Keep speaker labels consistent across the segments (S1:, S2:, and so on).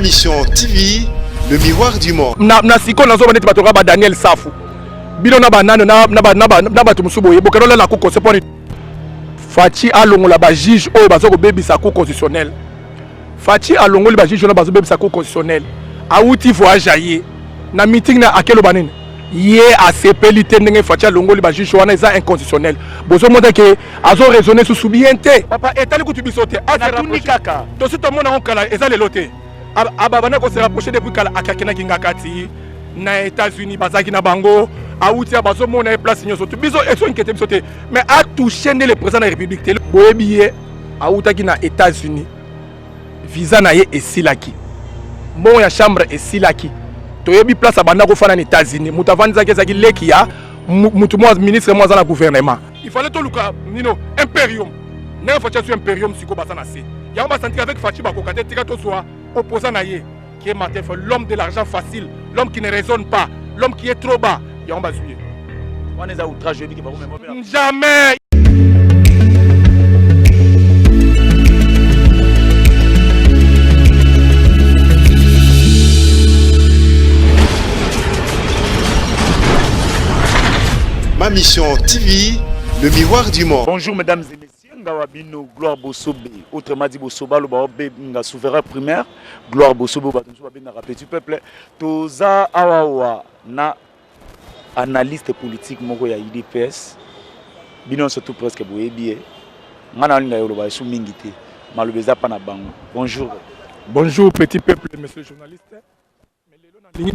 S1: Mission TV, le miroir du monde.
S2: Na sikoyo nazoba neti bato kaka ba Daniel Safu, bino na banano na bato mosusu boye bokende olala na cour constitutionnelle mpo Fatshi alongola ba juge oyo baza kobebisa cour constitutionnelle. Fatshi alongoli ba juge wana bazobebisa cour constitutionnelle. Awuti voyage aye na meeting na akeloba nini? Ye asepeli te ndenge Fatshi alongoli ba juge wana, eza inconstitutionnel. Bozomona ke azo raisonner susu bien te. Papa, etali kutu biso te.
S3: Natuni kaka.
S2: Tosi tomona yango kala, eza lelo te. Abanda ko se rapprocher depuis kala, akakendaki nga kati na États-Unis, bazalaki na bango, awuti ya bazomona ye place nyonso. Biso eso inquiété biso te, mais a touché nde le président de la République te. Boyebi ye awutaki na États-Unis, visa na ye esilaki, mbongo ya chambre esilaki. Toyebi place abanda kofanda na États-Unis, moto avandisaki ezalaki leki ya mutu mwa ministre mwa aza na gouvernement. Il fallait toluka nino imperium, ndenge Fatshi azwi imperium, sikoyo baza na se yango basantika avec Fatshi bakoka te. Tika tozwa opposant na ye qui est Martin Fayulu, l'homme de l'argent facile, l'homme qui ne raisonne pas, l'homme qui est trop bas. Yango bazwi ye.
S3: Wana eza outrage, oyebi ke bakomema.
S2: Jamais.
S1: Ma Mission TV, le miroir du monde.
S3: Bonjour mesdames et messieurs, Ngawa Bino, Gloire Bosobe, autrement dit Bosoba, Loba Nga souverain primaire, Gloire Bosobe, bato mosusu babengaka petit peuple. Toza awawa na analyste politique moko ya UDPS. Bino nyonso tout presque boyebi ye. Nga na olinga yoloba esu mingi te. Maloba eza pa na bango. Bonjour.
S2: Bonjour petit peuple, monsieur le journaliste. Mais lelo nalingi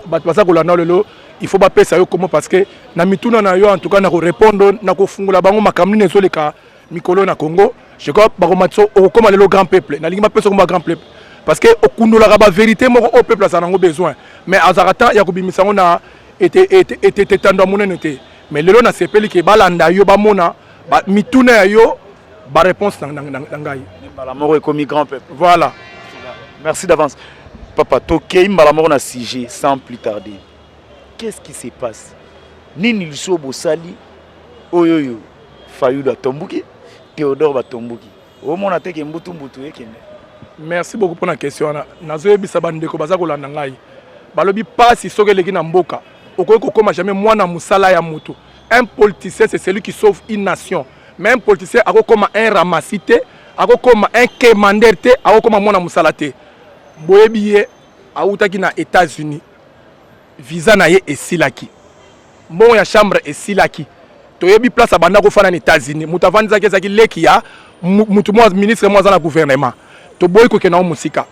S2: bato baza kolanda lelo, il faut bapesa yo komo parce que na mituna na yo, en tout cas na korépondre, na kofungola bango makambo nini ezoleka mikolo na Congo. Je crois bakomatisa okokoma lelo grand peuple. Nalingi bapesa okoma grand peuple parce que okundolaka bavérité moko oyo peuple azala nango besoin, mais azalaka temps ya kobimisa yango na etando ya monene te. Mais lelo nasepeli ke balanda yo, bamona mituna ya yo, baréponse na ngai.
S3: Mbala moko ekomi grand peuple.
S2: Voilà.
S3: Merci d'avance. Papa, tokei mbala moko na sujet sans plus tarder. Qu'est-ce qui se passe? Nini liso bosali oyo oyo Fayulu atombuki, Théodore batombuki? Omona te ke mbutu mbutu ekende.
S2: Merci beaucoup mpona question wana. Nazoyebisa bandeko baza kolanda ngai, balobi pasi soki eleki na mboka, okoki kokóma jamais mwana mosala ya motu. Un politicien, c'est celui qui sauve une nation, mais un politicien akokóma un ramassis te, akokóma un quémander te, akokóma mwana mosala te. Boyebi ye awutaki na États-Unis, visa na ye esilaki, mbongo ya chambre esilaki. Toyebi place abanda kofanda na États-Unis, moto avandisaki ezalaki leki ya mutu mwa ministre mwa aza na gouvernement. Toboyi kokende yango mosika.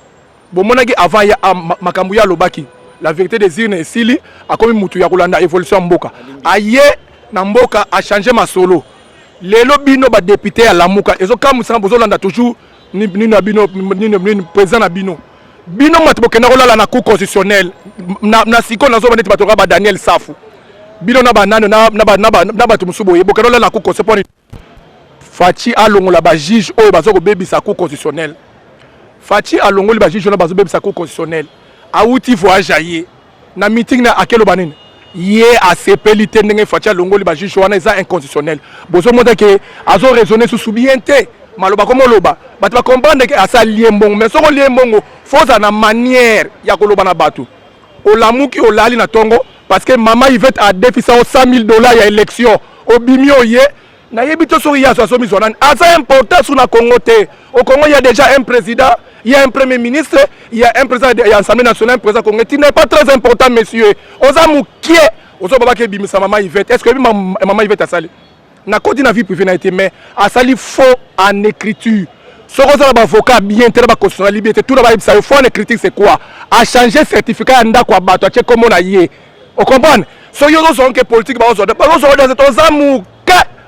S2: Bomonaki avant ya makambo ye alobaki, la vérité des urnes esili, akomi mutu ya kolanda évolution ya mboka. Aye na mboka, achange masolo. Lelo bino badéputé ya Lamuka, ezokamwisanga bozolanda toujours nini na bino, nini président na bino. Bino bato bokenda kolala na cour constitutionnelle, na sikoyo nazoba neti bato kaka ba Daniel Safu, bino na banano na bato mosusu boye bokenda kolala na cour constitutionnelle mpo Fatshi alongola ba juge oyo baza kobebisa cour constitutionnelle. Fatshi alongoli ba juge wana bazobebisa cour constitutionnelle. Awuti voyage aye na meeting na akeloba nini? Ye asepeli te ndenge Fatshi alongoli ba juge wana, eza inconstitutionnel. Bozomona ke azo raisonner susu bien te. Maloba komoloba, bato bacomprendre ke asali ye mbongo, mais soki olie mbongo, foza na manière ya koloba na bato. Olamuki, olali na ntongo parce que mama Yvette adefisa yo 100 000 $ ya élection, obimi oye. Nayebi te soki ye azwa azomizwa nani. Aza important su na Congo te. Au Congo, il y a déjà un président, il y a un premier ministre, il y a un président de l'Assemblée nationale, un président congolais. Tu n'es pas très important, monsieur. Oza mokie ozobabaki ebimisa mama Yvette. Est ce que oyebi mama Yvette asali? Nakoti na vie privée na ye te, mais asali faux en écriture. Soki oza na baavocat bien te, na baconstitutionnel bien te, tuna bayebisa yo faux en écriture, c'est quoi. Achange certificat ya ndako ya bato, atie kombo na ye. Ocomprendre? Soki ozozwa nke politique, bazozwa bazozwa, toza moke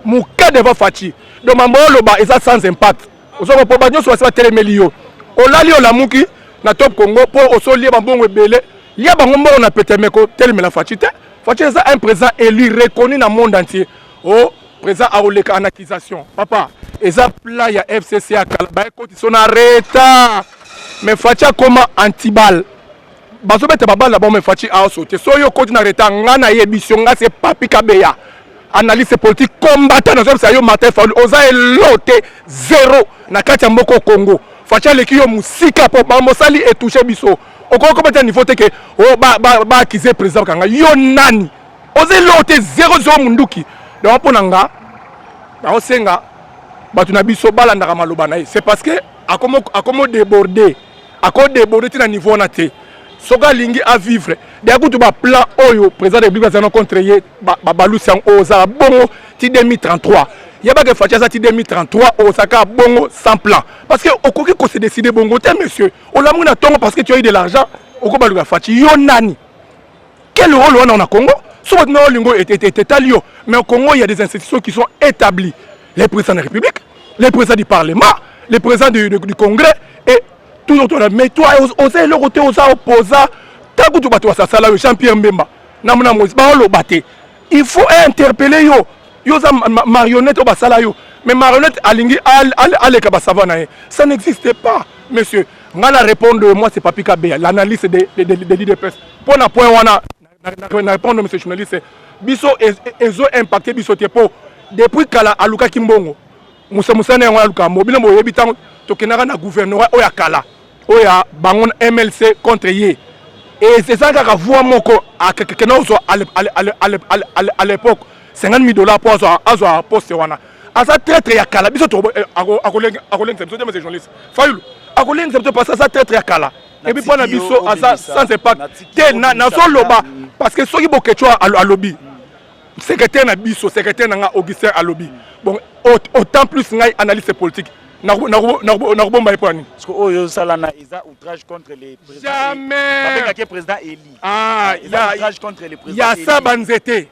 S2: moke devant Fatshi. Donc mambo oloba eza sans impact. Ozoko po bato nyonso basi batelemeli yo. Olali, olamuki na Top Congo mpo osolia bambongo ebele, lia bango mbongo na pete, me kotelemela Fatshi te. Fatshi eza un président élu, reconnu na monde entier. O président akoleka en accusation, papa, eza plan ya FCC ya kala, bayekoti so na retard, mais Fatshi akoma antibal, bazobeta babale na bango, mais Fatshi aosote. So yo okoti na retard, nga nayebi yo, nga se Papi Kabeya, analyste politique combattant, nazobisa yo, Martin Fayulu, oza elo te, zéro na kati ya mboka Congo. Fatshi aleki yo mosika mpo makambo osali etouche biso. Okoki kobeta niveau te ke oh, baakize président kanga yo nani, oza eloko te, 00 munduki. Donc mpo na nga, naosenga bato na biso balandaka maloba na ye. C'est parce que akomo déborde, akodéborde ti na niveau wana te. Soki alingi avivre deya kutu, baplan oyo président de République aza na contre ye, babalusi yango. Oyo ozala bongo ti 2033, yebaka Fatshi aza ti 2033, ozalaka bongo sans plan, parce que okoki kose décider bongo te. Monsieur, olamuki na ntongo, parce que tu as eu de l'argent, okobaluka Fatshi. Yo nani? Quel rôle wana na Congo? So bato na olingo etali yo, mais au Congo, il y a des institutions qui sont établies: les présidents de la République, les présidents du Parlement, les présidents du Congrès et tout autour. Mais toi, oza eloko te, oza opposa. Ntango kutu bato basasala yo, Jean Pierre Mbemba namona Moïse baoloba te. Il faut interpeller yo. Yo oza marionnette oyo basala yo, mais marionnette alingi aleka basava na ye. Ça n'existe pas, monsieur. Nga na répondre, moi c'est Papi Kabeya, l'analyste de l'UDPS. Mpo na point wana na répondre, monsieur journaliste, biso ezo impacte biso te, mpo depuis kala alukaki mbongo. Musa na yango aluka mbongo. Bino boyebi ntango tokendaka na gouvernorat oyo ya kala, oyo ya bango na MLC contre ye, eza kaka voix moko akende kozwa à l'époque 50 000 $ mpo azwa poste wana. Aza traître ya kala. Biso akolengisa biso te, monsieur journaliste. Fayulu akolengisa biso parce que aza traître ya kala. Et puis mpo na biso aza sans impact te. Nazoloba parce que soki Boketshu alobi, secrétaire na biso, secrétaire na nga Augustin alobi bon, autant plus ngai analyste politique nakobomba ye mpo ya nini?
S3: Parce que oyo osala na eza outrage contre les
S2: présidents. Jamais.
S3: Babengaki président élu.
S2: Ah,
S3: eza outrage contre les présidents.
S2: Ya sa banzete,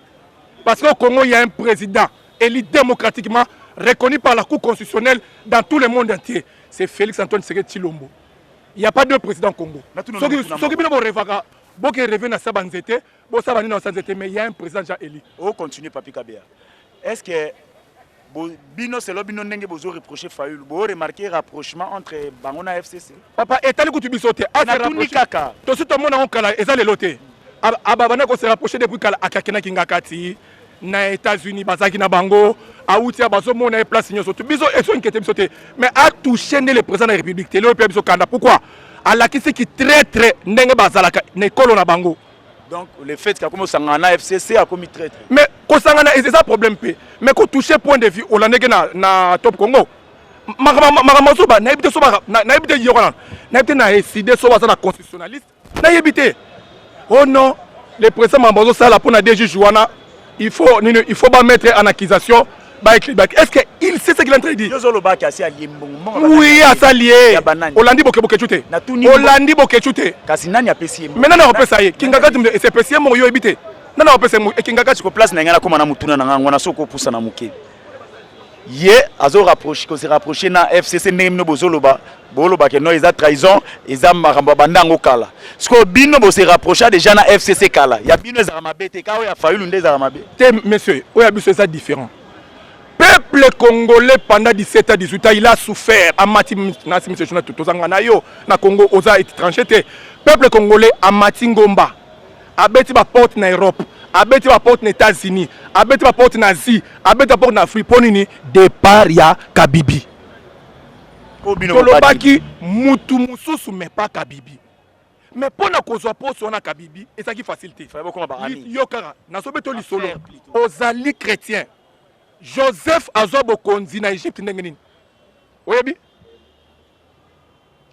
S2: parce qu'au Congo, il y a un président élu démocratiquement, reconnu par la Cour constitutionnelle dans tout le monde entier, c'est Félix Antoine Tshisekedi Tshilombo. Il n'y a pas deux présidents au Congo. Soki bino borêvaka, boke rêve na sa banzete, bosala nini na sa nzete, mais il y a un président déjà élu.
S3: O continue, Papi Kabeya. Est ce que bino, selo bino ndenge bozo reprocher Fayulu, bo remarquer rapprochement entre bango na FCC?
S2: Papa, etali kutu biso te.
S3: Natuni kaka.
S2: Tosi tomona yango kala, eza lelo te. Abanda kose rapprocher depuis kala. Akakendaki nga kati na États-Unis, bazalaki na bango, awuti ya bazomona ye place nyonso. Biso ezoinkete biso te, mais atouche nde le président de la République te. Lelo mpe biso kanda. Pourquoi? Alakisiki traître ndenge bazalaka na ekolo na bango.
S3: Donc le fait qu'akomi osangana na FCC, akomi traître?
S2: Mais kosangana eza problème mpe, mais kotouche point de vue olandeke na Top Congo, makambo azoba, nayebi te. So nayebi te, yoko nano nayebi te na eside. So baza na constitutionnaliste, nayebi te. Oh non, le président, makambo azosala mpo na deux juges wana, il faut nini? Il faut bamettre en accusation, baécrit. Est-ce que il sait ce qu'il est en train de dire?
S3: Ozolobaki asi alie mbongo.
S2: Oui, asali ye. Olandi Boketshu te? Olandi Boketshu te?
S3: Kasi nani apesi ye?
S2: Mais nani akopesa ye? Kingakati esepesi ye moko, yo oyebi te nani akopesa ye Ekingakati.
S3: Ko place na ngai, nakóma na motuna na ngai wana. Soki opusa na moke, ye azo rapproche, kose rapprocher na FCC, ndenge bino bozoloba, bolobaka no eza trahison, eza makambo ya banda yango kala. Sikoyo bino bose rapprocha déjà na FCC kala, ya bino ezalaka mabe te, ka oyo ya Fayulu nde ezalaka mabe?
S2: Te, monsieur, oyo ya biso eza différent. Peuple congolais, pendant 17 ans, 18 ans, il a souffert. Amati nasi, monsieur journal, tozanga na yo na Congo, oza étranger te. Peuple congolais amati ngomba, abeti baporte na Europe, abeti baporte na États-Unis, abeti baporte na Asie, abeti baporte na Afrique. Mpo nini? Départ ya Kabibi. Tolobaki mutu mosusu, mais pas Kabibi. Mais mpo na kozwa poso wana Kabibi, ezalaki facile te. Yo kaka nazobeta lisolo, ozali chrétien. Joseph azwa bokonzi na Egypte ndenge nini? Oyebi,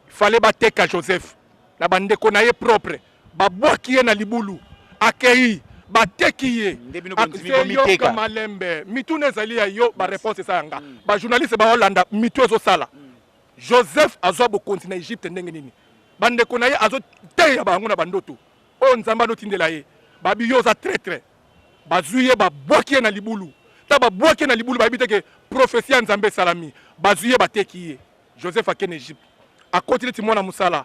S2: fallait bateka Joseph na bandeko na ye propre, babwaki ye na libulu, akei, bateki ye. Yoka malembe, mituna ezali ya yo, baréponse eza yanga. Bajournaliste baolanda mitu ezosala. Joseph azwa bokonzi na Egypte ndenge nini? Bandeko na ye, azoteya bango na bandoto oyo Nzambe azotindela ye. Babi yo oza traître, bazwi ye, babwaki ye na libulu. Ta babwaki ye na libulu, bayebi te ke prophétie ya Nzambe esalami. Bazwi ye, bateki ye. Joseph akende Egypte, akoti neti mwana mosala,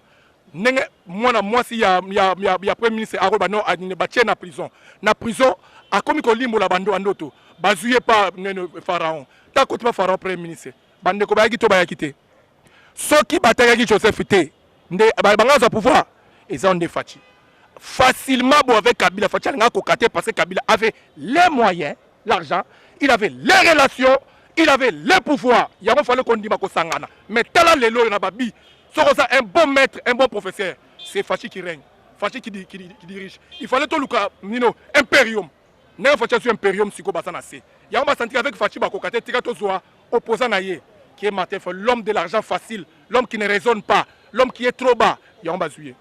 S2: ndenge mwana mwasi ya premier ministre akoyeba no. Batie na prison. Na prison akomi kolimbola bando bandoto. Bazwi ye pa nene Pharaon. Ta akoti pa Pharaon premier ministre, bandeko bayaki to bayaki te? Soki batakaki Joseph te, nde bango azwa pouvoir eza nde Fatshi facilement. Bon, avec Kabila, Fatshi alinga koka te, parce que Kabila avait les moyens, l'argent, il avait les relations. Il avait le pouvoir. Yango fallait kondima kosangana. Mais tala lelo oyo na babi. Soki oza un bon maître, un bon professeur, c'est Fatshi qui règne. Fatshi qui dirige. Il fallait toluka nino imperium. Ndenge Fatshi azwi imperium sikoyo baza na se. Yango basantika avec Fatshi bakoka te, tika tozwa opposant na ye qui est Martin Fayulu, l'homme de l'argent facile, l'homme qui ne raisonne pas, l'homme qui est trop bas. Yango bazwi ye.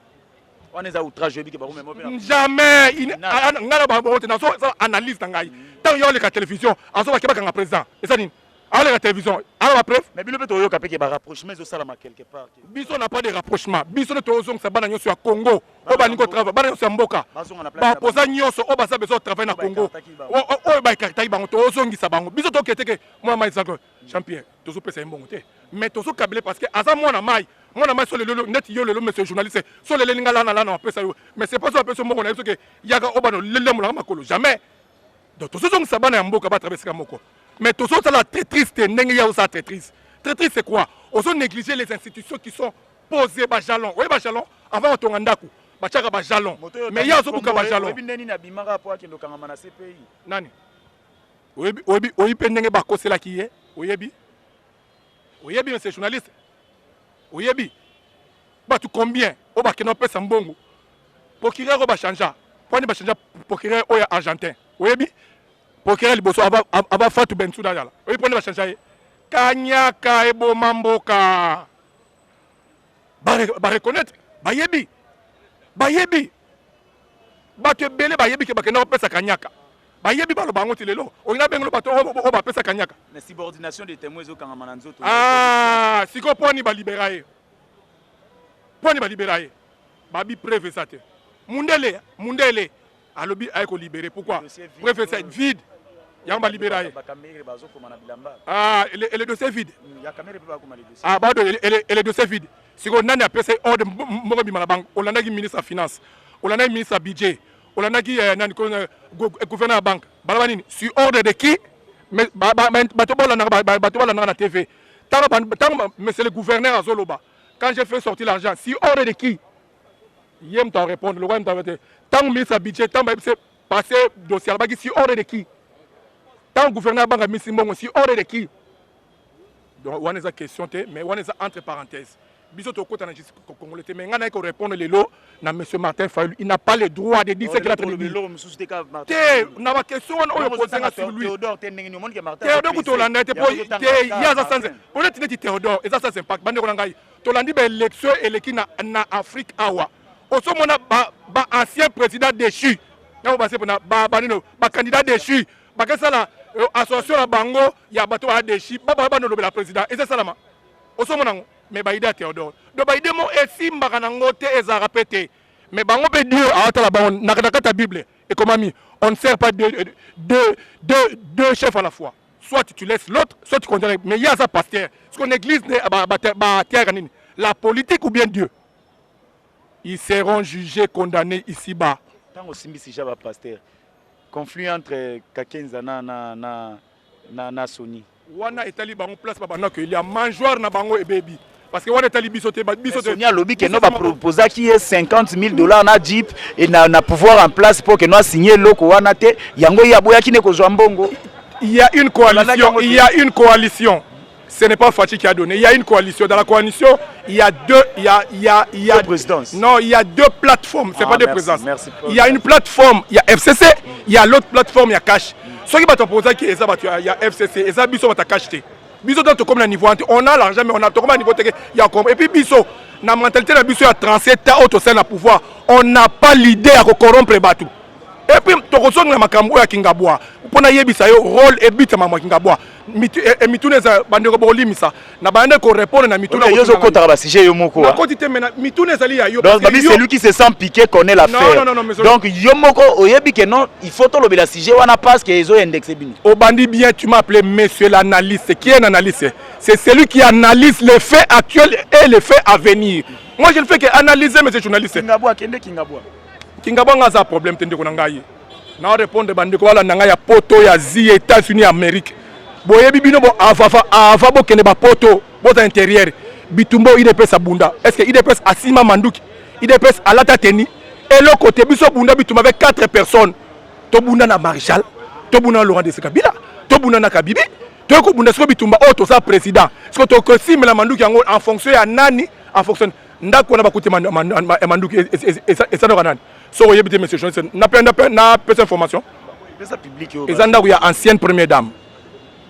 S3: Wana eza outrage, oyebi ke bakomema mpe na
S2: Jamais ngai na bango te. Nazosala analyse na ngai. Ntango yo oleka télévision, azobaki bakanga président, eza nini? Aoleka télévision, ala bapreuve.
S3: Mais bino mpe toyoka mpe ke barapprochement ezosalama quelque part.
S2: Biso na pas de rapprochement. Biso nde tozongisa bana nyonso ya Congo oyo balingi kotravailler, bana nyonso ya mboka.
S3: Bazonga na place na
S2: bapoza nyonso oyo baza besoin travailler na
S3: Oyo
S2: Congo.
S3: baécartaki bango.
S2: Oyo baécartaki bango, tozongisa bango. Biso tokete ke mwana mai ezaka Jean Pierre, tozopesa ye mbongo te, mais tozokabele parce que aza mwana mai, mwana mai. So lelo neti yo lelo, monsieur journaliste, so leleli nga lana lana, wapesa yo, mais c'est pas so apesa yo mbongo na ye. Soki yaka oyo bana lelemolaka makolo, jamais. Donc tozozongisa bana ya mboka batravailler esika moko, mais tozosala traîtrise te ndenge ya osala traîtrise. Traîtrise, c'est quoi? Ozo négliger les institutions qui sont posées, bajalon. Oye, bajalon avant otonga ndako, batiaka bajalon.
S3: Moto oyo.
S2: Mais ye azobuka bajalon.
S3: Oyebi nde nini abimaka po akende okangama na CPI?
S2: Nani? Oyebi, oyebi, oyebi mpe ndenge bakoselaki ye. Oyebi, oyebi, monsieur journaliste, oyebi bato combien oyo bakende bapesa mbongo? Procureur oyo bachangea, mponi bachangea procureur oyo ya argentin? Oyebi procureur liboso aba Fatou Bensouda azala? Oyebi mponi bachangea ye? Kanyaka eboma mboka. Bareconnaître, bayebi, bayebi bato ebele, bayebi ke bakenda kopesa kanyaka. Bayebi, baloba yango ti lelo. Olingi abengelo bato oyo bapesa kanyaka?
S3: Na subordination de témoin ezokangama na nzoto.
S2: Ah, sikoyo mponi balibera ye? Mponi balibera ye? Babi preuve eza te. Mundele, mundele alobi aye kolibérer. Pourquoi?
S3: Dossier vide.
S2: Preuve eza vide, yango balibera ye.
S3: Bakamere bazokoma na bilamba.
S2: Ah, et le dossier vide.
S3: Ya Kamere mpe bakoma le dossier.
S2: Ah, bado et le dossier vide. Sikoyo nani apesa ye ordre moko ebima na banque? Olandaki ministre ya finance, olandaki ministre ya budget, olandaki nani, gouverneur ya banque, balaba nini? Sur ordre de qui? Mais bato balandaka bato balandaka na TV ntango monsieur le gouverneur azoloba: "Quand j'ai fait sortir l'argent, sur ordre de qui?" Ye moto arépondre lokola moto te. Ntango ministre ya budget, ntango bayebisi passé dossier, alobaki: "Sur ordre de qui?" Ntango gouverneur ya banque amisi mbongo, sur ordre de qui? Donc wana eza question te, mais wana eza entre parenthèse. Biso tokota na justice congolais te, mais ngai naye korépondre lelo na monsieur Martin Fayulu. Il n'a pas le droit de dire ce qu'il a train de dire.
S3: Eloko mosusu te ka Martin.
S2: Te, na baquestion wana oyo posenga sur lui.
S3: Théodore te, ndenge nini omoni ke Martin
S2: Théodore kutu olanda ye te, po te ye aza sans po neti neti Théodore eza sans impact. Bandeko na ngai, tolandi baélection eleki na Afrique awa, ozomona ba ancien président déchu yango base mpona banino, bacandidat déchu bakesala association na bango ya bato baya déchu, banolobela président. Eza esalama, ozomona yango. Mais baidée ya Théodore, donc baidée mo esimbaka nango te, ezalaka mpe te. Mais bango mpe, Dieu aotala bango. Na kati ya Bible ekomami: on ne sert pas deux chefs à la fois, soit tu laisses l'autre, soit tu continues. Mais ye aza pasteur. Ce qu'on église batiaka nini? La politique ou bien Dieu? Ils seront jugés, condamnés ici-bas.
S3: Ntango osimbisi ja bapasteur, conflit entre Kakenza na Soni.
S2: Wana etali bango. Place babandako elia mangeoire na bango ebebi, parce que wana etali biso te, biso te.
S3: Soni alobi ke no baproposaki ye 50 000 $ na jeep e na pouvoir en place mpo ke no asigné eloko wana te. Yango ye aboyaki ne kozwa mbongo.
S2: Il y a une coalition, il y a une coalition. Ce n'est pas Fatshi qui a donné. Il y a une coalition. Dans la coalition, il y a deux, il y a
S3: Deux présidences.
S2: Non, il y a deux plateformes. C'est
S3: Ah,
S2: pas deux
S3: merci,
S2: présidences.
S3: merci.
S2: Il y a une plateforme, il y a FCC, il y a l'autre plateforme, il y a CACH. Ce qui va te poser qui est ça, il y a FCC, et ça, biso va CACH. Biso dans comme le niveau, on a l'argent, mais on a comme niveau, il y a comme et puis biso, na mentalité na biso, il y a 37 ans au sein pouvoir. On n'a pas l'idée à corrompre bato. Et puis tokozonga na makambo oyo ya Kingabwa mpo nayebisa yo rôle ebita makambo ya Kingabwa. Mituna eza, bandeko bokolimisa na bande korépondre na mituna.
S3: Yo ozokotaka basujet yo moko.
S2: Nakoti te, mais mituna ezali ya yo.
S3: Donc babi, celui qui se sent piqué connaît l'affaire.
S2: Non, non, non, mais
S3: donc yo moko oyebi ke non, il faut tolobela sujet wana parce que ezoindexe bino.
S2: Obandi bien. Tu m'as appelé monsieur l'analyste. Qui est un analyste? C'est celui qui analyse les faits actuels et les faits à venir. Moi, je ne fais que analyser, monsieur journaliste.
S3: Kingabwa, kende Kingabwa.
S2: Kingabwa, nga aza problème te. Ndeko na ngai, na répondre bandeko balanda ngai ya Poto, ya Asie, États-Unis, Amérique. Boyebi bino bo ava ava bokende bapoto, boza intérieur. Bitumba oyo UDPS abunda, est ce que UDPS asima manduki? UDPS alata teni eloko te. Biso bunda bitumba avec quatre personnes. Tobunda na Maréchal, tobunda na Laurent Désiré Kabila, tobunda na Kabibi. Toyei kobunda sikoyo bitumba oyo, toza président. Sikoyo tokosimbela manduki yango en fonction ya nani? En fonction ndako wana bakuti ya manduki, eza ndako ya nani? Soki oyebi te, monsieur journaliste, napesa information.
S3: Pesa public oyo.
S2: Eza ndako ya ancienne première dame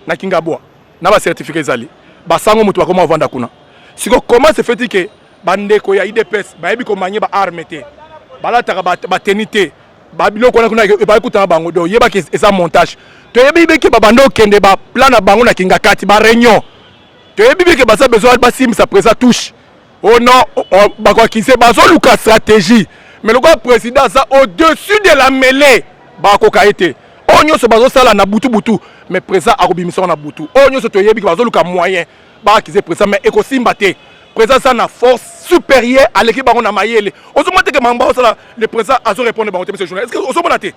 S2: na Kingabwa, na bacertificat ezali. Basango moto bakoma ovanda kuna. Siko comment se fait-il que bandeko ya UDPS bayebi komanier baarmes te, balataka bateni te, babiloko wana kuna bayekutana bango? Donc yebaki eza montage. Toyebi beke babanda okende baplan na bango na Kinga Kati, baréunion. Toyebi beke baza besoin basimbisa président touche. Oh non, bakoakise, bazoluka stratégie. Mais lokola président aza au-dessus de la mêlée, bakoka ye te. Oyo nyonso bazosala na butu butu, mais président akobimisa na butu. Oyo nyonso toyebi ke bazoluka moyen baakize président, mais ekosimba te. Président aza na force supérieure, aleki bango na mayele. Ozomona te ke makambo bazosala, le président azorépondre bango te? Monsieur journaliste, est-ce que ozomona te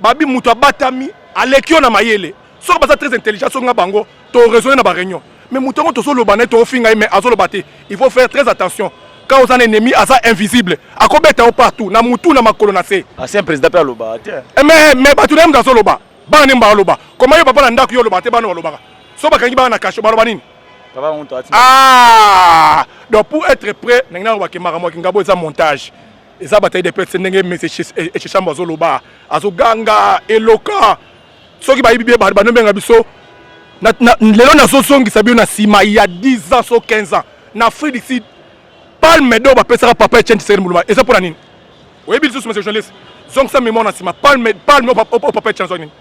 S2: babi moto abatami aleki yo na mayele? Soki baza très intelligent, soki nga bango toraisonne na baréunion, mais moto yango tozoloba na ye, tofinga ye, mais azoloba te. Il faut faire très attention quand oza na ennemi aza invisible, akobeta yo partout, na mutu, na makolo, na se.
S3: Ancien président mpe aloba te.
S2: Mais bato na ye moto azoloba, bana nde baloba. Koma yo papa na ndako, yo oloba te, bana balobaka. So bakangi bana na kasho, baloba nini?
S3: Papa moto ati.
S2: Ah, donc pour être prêt, ndenge nalobaki, makambo ya Kingabwa eza montage, eza bataille de pete. Ndenge monsieur Echechambo azoloba, azoganga eloka, soki bayibi bie banobenga biso. Lelo nazozongisa bino na nsima ya 10 ans, so 15 ans, na Afrique du Sud, palme d'or bapesaka papa Etienne Tshisekedi Mulumba, eza mpona nini? Oyebi lisusu, monsieur journaliste, zongisa mémoire na nsima. Palme oyo papa Etienne azwaki nini?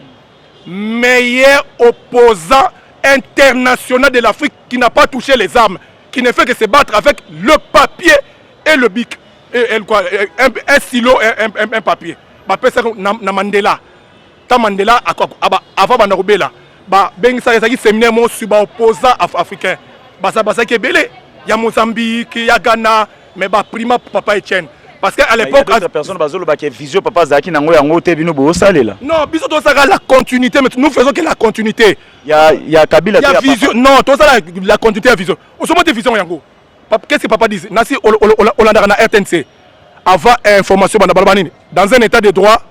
S2: Meilleur opposant international de l'Afrique qui n'a pas touché les armes, qui ne fait que se battre avec le papier et le bic et quoi, un stylo et un papier. Bapesaka na Mandela. Ta Mandela, avant banda kobela, babengisaka, ezalaki séminaire moko sur baopposant africain. Bazalaki ebele, ya Mozambique, ya Ghana, mais baprima papa Etienne parce que à l'époque
S3: D'autres personnes bazolobaka vision papa azalaki nango yango te bino bosalela.
S2: Non, biso tosalaka la continuité, mais nous faisons que la continuité.
S3: Ya Kabila te?
S2: Ya
S3: ya
S2: vision, non, tosala la continuité ya vision. Osomoni te vision yango? Qu'est-ce que papa dit? Nasi olandaka na RTNC, avant information banda, baloba nini? Dans un état de droit,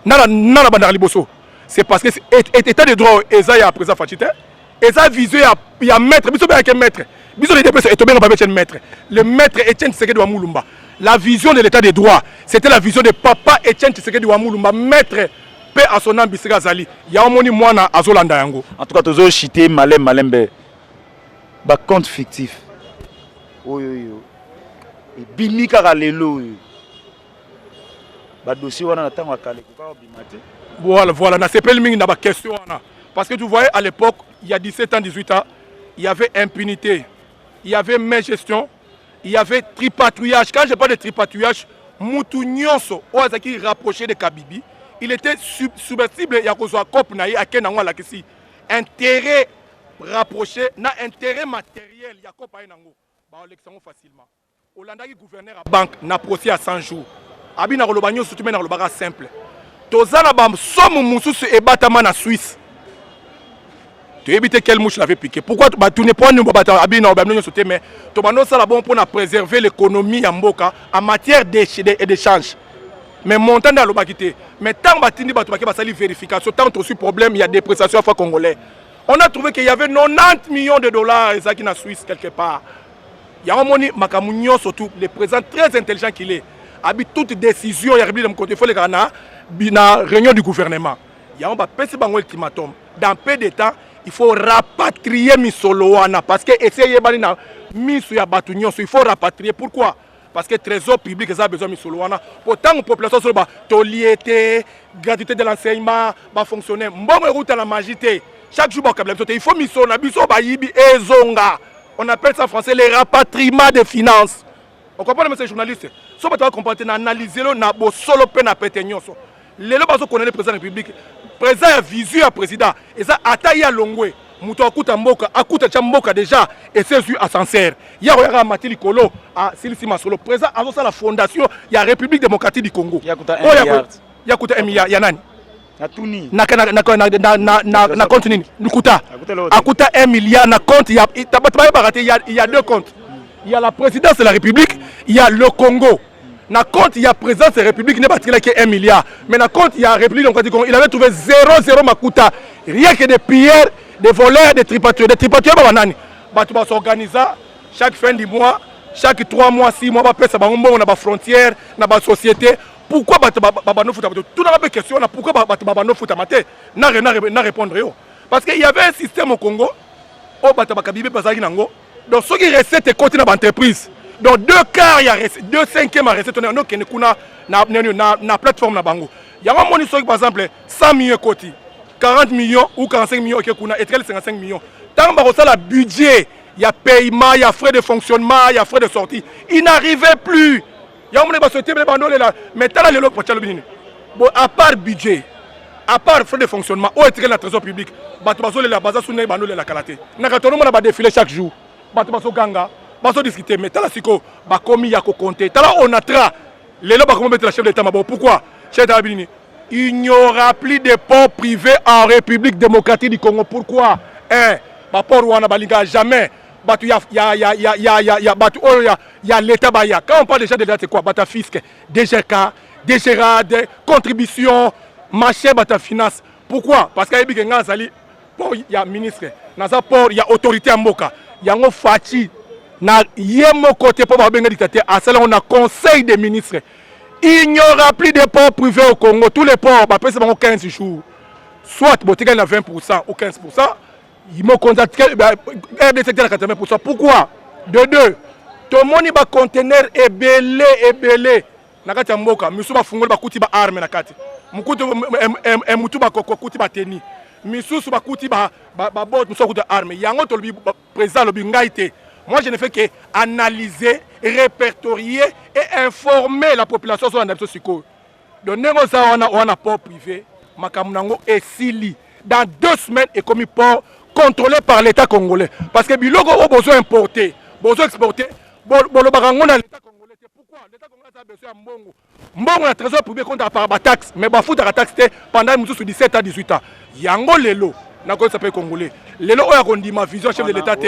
S2: nana bandaka liboso. C'est parce que état de droit eza ya président Fatshi te, eza vision ya maître. Biso beyake maître, biso UDPS etobenga papa Etienne maître, le maître Etienne Tshisekedi wa Mulumba. La vision de l'état de droit, c'était la vision de papa Etienne Tshisekedi wa Mulumba, maître, mpe à son âme bisika azali. Ya omoni mwana azolanda yango.
S3: En tout cas, tozochite malembe malembe. Bacompte fictif oyo oyo ebimi kaka lelo oyo, badossier wana na ntango ya kala ekoka kobima te.
S2: Voilà, nasepeli mingi na baquestion wana, parce que tu voyais, à l'époque, il y a 17 ans, 18 ans, il y avait impunité, il y avait mégestion, il y avait tripatouillage. Quand je parle de tripatouillage, mutu nyonso oyo azalaki rapproché de Kabibi, il était submersible ya kozwa cope na ye, akende yango, alakisi intérêt rapproché na intérêt matériel ya cope aye nango, baolekisa yango facilement. Olandaki gouverneur ya banque na procès ya 100 jours, abi na koloba nyonso tu me na kolobaka simple: toza na basomo mosusu ebatama na Suisse, toyebi te quelle mouche l'avait piqué. Pourquoi batuni mpo nini bato abi na babino nyonso te? Mais tobanda osala bon mpona préserver l'économie ya mboka en matière d'échange. Mais montant nde alobaki te. Mais ntango batindi bato bake, basali vérification, ntango tozwi problème ya dépréciation ya franc congolais, on a trouvé qu'il y avait 90 millions de dollars ezalaki na Suisse quelque part. Yango moni makambo nyonso tout. Le président, très intelligent qu'il est, abi toute décision ya République démocratique faut lekaka na réunion du gouvernement. Yango bapesi bango ultimatum: dans peu de temps, il faut rapatrier misolo wana, parce que esi eyebani na miso ya bato nyonso. Il faut rapatrier. Pourquoi? Parce que trésor public eza besoin misolo wana po ntango population azoloba tolie te, gratuité de l'enseignement, bafonctionnaire, mbongo ekuta na magie te. Chaque jour bakabela biso te. Il faut misolo na biso bayibi ezonga. On appelle ça en français le rapatriement des finances. Ocomprendre, monsieur journaliste? So bato bacomprendre te, na analyse lo na bosolo mpe na pete nyonso. Lelo bazokondane président ya République. Président ya vision ya président eza ata ye alongwe, moto akuta mboka, akuta tia mboka déjà esi ezwi ascenseur ya koyaka, amati likolo, asilisi masolo. Président azosala fondation ya République démocratique du Congo.
S3: Oyo
S2: ya kuta 1 milliard ya nani?
S3: Natuni.
S2: Na compte nini? Lukuta. Akuta 1 milliard na compte ya bato bayebaka te. Il y a deux comptes: il y a la présidence de la République, il y a le Congo. Na compte ya présidence de la République nde batikelaki 1 milliard, mais na compte ya République démocratique du Congo, il avait trouvé 0 0 makuta, rien que des pierres. Des voleurs, des tripatouilleurs. Des tripatouilleurs, ba banani. Bato ba s'organisa chaque fin du mois, chaque 3 mois, 6 mois, bapesa bango mbongo na ba frontière, na ba société. Pourquoi bato babando futama te? Tunaka mpe question wana: pourquoi bato babando futama te? Na répondre yo, parce que il y avait un système au Congo oyo bato bakabibe bazalaki nango. Donc soki recette ekoti na baentreprise, donc deux quarts ya recette, deux cinquième ya recette wana okende kuna na plateforme na bango. Yango amoni, soki par exemple 100 millions ekoti, 40 millions ou 45 millions oke kuna, etikali 55 millions. Ntango bakosala budget ya paiement, ya frais de fonctionnement, ya frais de sortie, il n'arrivait plus. Yango moni basociété ebele bandolela. Mais tala lelo, potia lobi nini? Bon, à part budget, à part frais de fonctionnement oyo etikali na trésor public, bato bazolela, baza su ndenge bandolela kala te. Na tonomona badéfilé chaque jour, bato bazoganga, bazodiscute. Mais tala sikoyo, bakomi ya kocompter. Tala Onatra lelo, bakomi betela chef d'État maboko. Pourquoi? Chef d'État bini nini? Il n'y aura plus de port privé en République démocratique du Congo. Pourquoi? Un baport wana balingaka jamais bato ya bato oyo ya l'État baya. Quand on parle déjà de l'État, c'est quoi? Bato ya fisc, DGK, DGRAD, contribution, machin, bato ya finance. Pourquoi? Parce que ayebi ke ngai azali port ya ministre, naza port ya autorité ya mboka. Yango Fatshi na ye moko te, mpo babenga dictateur, asala yango na conseil des ministres: il n'y aura plus de ports privés au Congo. Tous les ports, bapesi bango 15 jours, soit botikali na 20 ou 15. Mokonzi RDC te na 80. Pourquoi? De deux, tomoni baconteneur ebele ebele na kati ya mboka. Misusu bafungoli, bakuti baarme na kati, mukutu mutu bakuti bateni, misusu bakuti babote, misusu bakuti arme. Yango tolobi, président alobi, ngai te. Moi, je ne fais que analyser, répertorier et informer la population. So na biso sikoyo, donc ndenge oza wana wana, port privé, makambo nango esili. Dans 2 semaines, ekomi port contrôlé par l'État congolais, parce que biloko oyo bozo importer, bozo exporter, bolobaka yango na l'État congolais te. Pourquoi? L'État congolais aza besoin ya mbongo. Mbongo na trésor public compte par bataxe, mais bafutaka taxe te pendant mosusu 17 à 18 ans. Yango lelo nakoyebisa mpe congolais lelo oyo akondima vision chef de l'État te,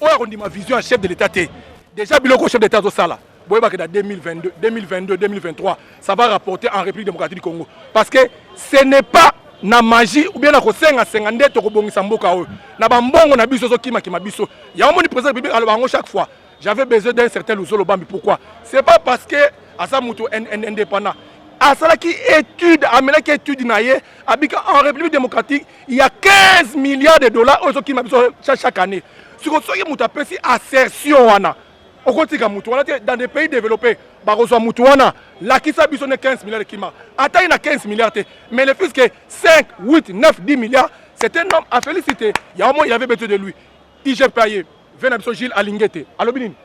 S2: oyo akondima vision ya chef de l'État te. Déjà biloko chef d'État azosala, boyebaka na 2022, 2022, 2023, ça va rapporter en République démocratique du Congo, parce que ce n'est pas na magie ou bien na kosengasenga nde tokobongisa mboka oyo na bambongo na biso ezokimakima biso. Yango moni président République aloba yango chaque fois: j'avais besoin d'un certain Luzolo Bambi. Pourquoi? C'est pas parce que aza moto indépendant. Asalaki étude, amelaki étude na ye, abika en République démocratique, il y a 15 milliards de dollars oyo ezokima biso chaque année. Siko soki moto apesi assertion wana, okotika motu wana te. Dans des pays développés, bakozwa motu wana: lakisa biso ne 15 milliards ekima. Ata ye na 15 milliards te, mais le fils que 5, 8, 9, 10 milliards, c'est un homme à féliciter. Yango mo il avait besoin de lui. IGP aye ve na biso, Gilles Alingete, alobi nini?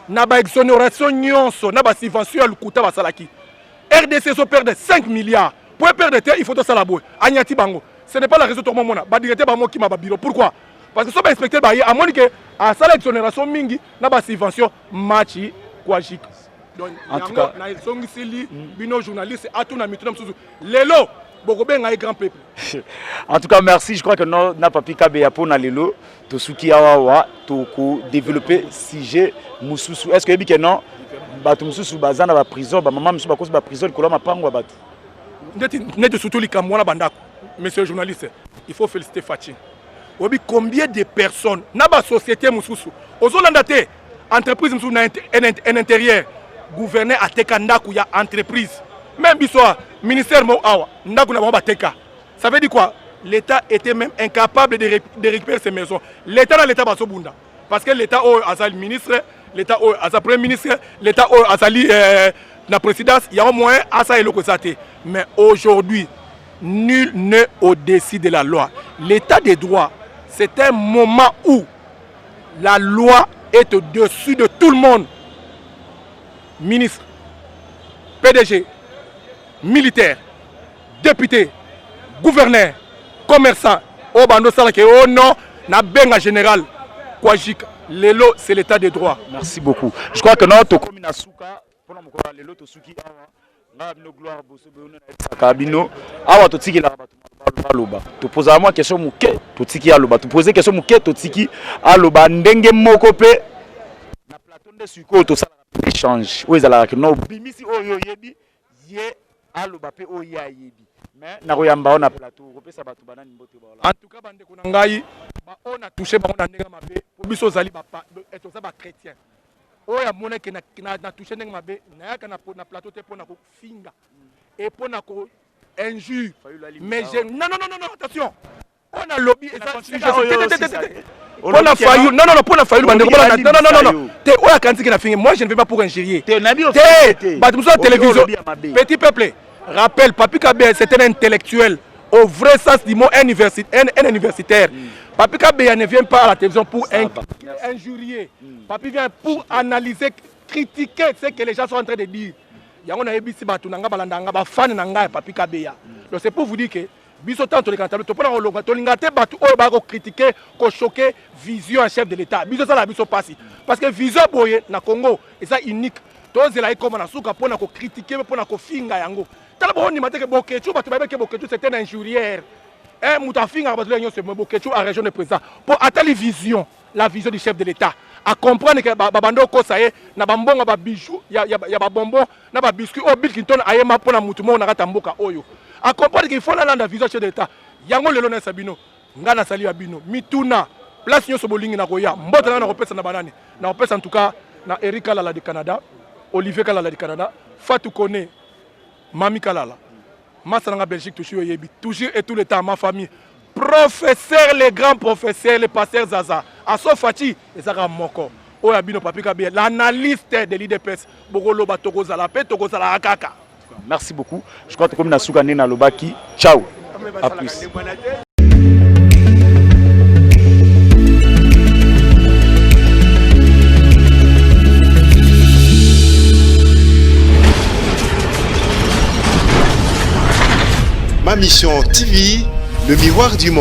S2: Na baexonération nyonso na basubvention ya lokuta basalaki, RDC ezoperdre 5 milliards. Po eperdre te, il faut tosala boye. Anyati bango. Ce n'est pas la raison tokomomona badirecteur bamokima babiro. Pourquoi? Parce que so bainspecteur baye, amoni ke asala exonération mingi na basubvention machi kwajik. Donc yango na ezongisili bino journaliste, atuna mituna mosusu, lelo bokobenga ye grand peuple.
S3: En tout cas, merci. Je crois que no na Papi Kabeya mpona lelo tosuki awa. Wa tokodéveloppe sujet mosusu. Est ce que oyebi ke non, bato mosusu baza na baprison, bamama mosusu bakosi baprison likolo ya mapango ya bato?
S2: Neti neti surtout likambo wana bandako. Monsieur le journaliste, il faut féliciter Fatshi. Oyebi combien de personnes na basociété mosusu ozolanda te, entreprise mosusu na intérieur, gouverneur ateka ndako ya entreprise? Même biso ministère moko awa, ndako na bango bateka. Ça veut dire quoi? L'État était même incapable de récupérer ces maisons. L'État na l'État bazobunda, parce que l'État oyo azali ministre, l'État oyo aza premier ministre, l'État oyo azali na présidence, yango moyen asala eloko eza te. Mais aujourd'hui, nul n'est au-dessus de la loi. L'État de droit, c'est un moment où la loi est au-dessus de tout le monde: ministre, PDG, militaire, député, gouverneur, commerçant oyo bando osalaka. Oh non, nabenga général Kwajik. Lelo, c'est l'État de droit.
S3: Merci beaucoup. Je crois que non, tokomi na suka mpona mokolo ya lelo. Tosuki awa. Ngai bino Gloire Bosobe nayebisaka bino awa, totikelaka bato baloba. Topozaka mwa question moke, totiki aloba. Topose question moke, totiki aloba. Ndenge moko mpe na plateau nde sikoyo tosalaka échange oyo ezalaka no obimisi oyo oyebi, ye aloba mpe oyo ye ayebi. Mais nakoyamba yo na plateau, okopesa bato banani mbote baola?
S2: En tout cas, bandeko na ngai baoyo na touche bango na ndenge mabe, po biso ozali toza bachrétien. Oyo amonaki na touche ndenge mabe, nayaka na plateau te mpo na kofinga e mpo na ko injure. Mais je, non, non, non, non, attention, oyo nalobi eza mpo na Fayulu. Non, non, non, mpo na Fayulu, bandeko balanda. Non, non, non, non, te. Oyo akanisi ke na finge, moi je ne vais pas pour injurier
S3: te.
S2: Bato mosusu ya télévision. Petit peuple, rappel, Papi Kabeya, c'est un intellectuel au vrai sens du mot, un universitaire. Papi Kabeya ne vient pas à la télévision pour injurier. Papi vient pour analyser, critiquer ce que les gens sont en train de dire. Yango nayebisi bato na nga balanda nga, bafani na ngai ya Papi Kabeya. Donc c'est pour vous dire que biso ntango toleka na tableau, topona kolonga, tolinga te bato oyo baya kocritiquer, kochoquer vision ya chef de l'État. Biso esala biso mpasi parce que vision boye na Congo eza unique. Tozela ekóma na suka mpona kocritiquer, mpona kofinga yango. Tala, boondima te ke Boketshu, bato bayebi ke Boketshu, c'est un injurière, moto afingaka bato nyonso. Mais Boketshu a rejoindre président mpo atali vision, la vision du chef de l'État, acomprendre ke babanda okosa ye na bambongo, babijou ya babonbon na babiscuit oyo Bill Clinton ayema mpona mutu moko na kati ya mboka oyo. Acomprendre ke il faut nalanda vision chef de l'État. Yango lelo nayesa bino, ngai nasali ya bino mituna, place nyonso bolingi na koya. Mbote ngai nakopesa na banani? Nakopesa en tout cas na Eric Kalala de Canada, Olivier Kalala de Canada, Fatou Kone, Mami Kalala, masa nanga Belgique, toujours oyebi, toujours et tout le temps, ma famille, professeur, le grand professeur, le pasteur Zaza Aso Faci. Ezaka moko oyo ya bino, Papi Kabeya, l'analyste de l'UDPS. Bokoloba tokozala mpe tokozala kaka.
S3: Merci beaucoup. Je crois tokomi na suka nde nalobaki. Ciao, à plus.
S1: Ma Mission TV, le miroir du monde.